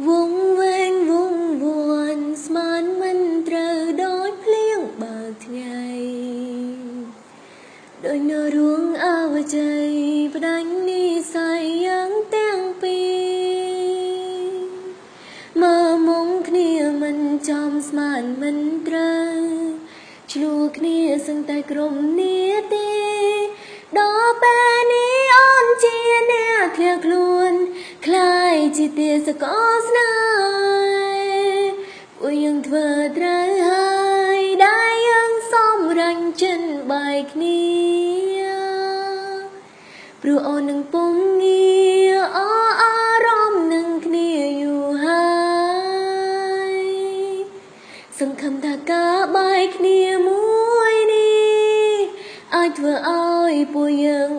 វងវែងវងវាន់ស្មានមិនត្រូវ ដូចភ្លៀងបើកថ្ងៃ ដូចនៅរួងអវជ័យ ផ្ដាញ់និស័យយ៉ាងទាំងពីរ មើលមុងគ្នាមិនចំ ស្មានមិនត្រូវ ឆ្លោះគ្នាសឹងតែក្រុមនេះទេ ដល់ពេលនេះអូនជាអ្នកធ្លាក់ខ្លួន ខ្លាយជាទាសកលស្នេហ៍ ពួកយើងធ្វើត្រូវហើយ ដែលយើងសំរាញ់ចិនបាយគ្នា ព្រោះអូននឹងពុំងារអអារម្មណ៍នឹងគ្នាយូរហើយ សង្ឃឹមថាការបាយគ្នាមួយនេះ អាចធ្វើឲ្យពួកយើង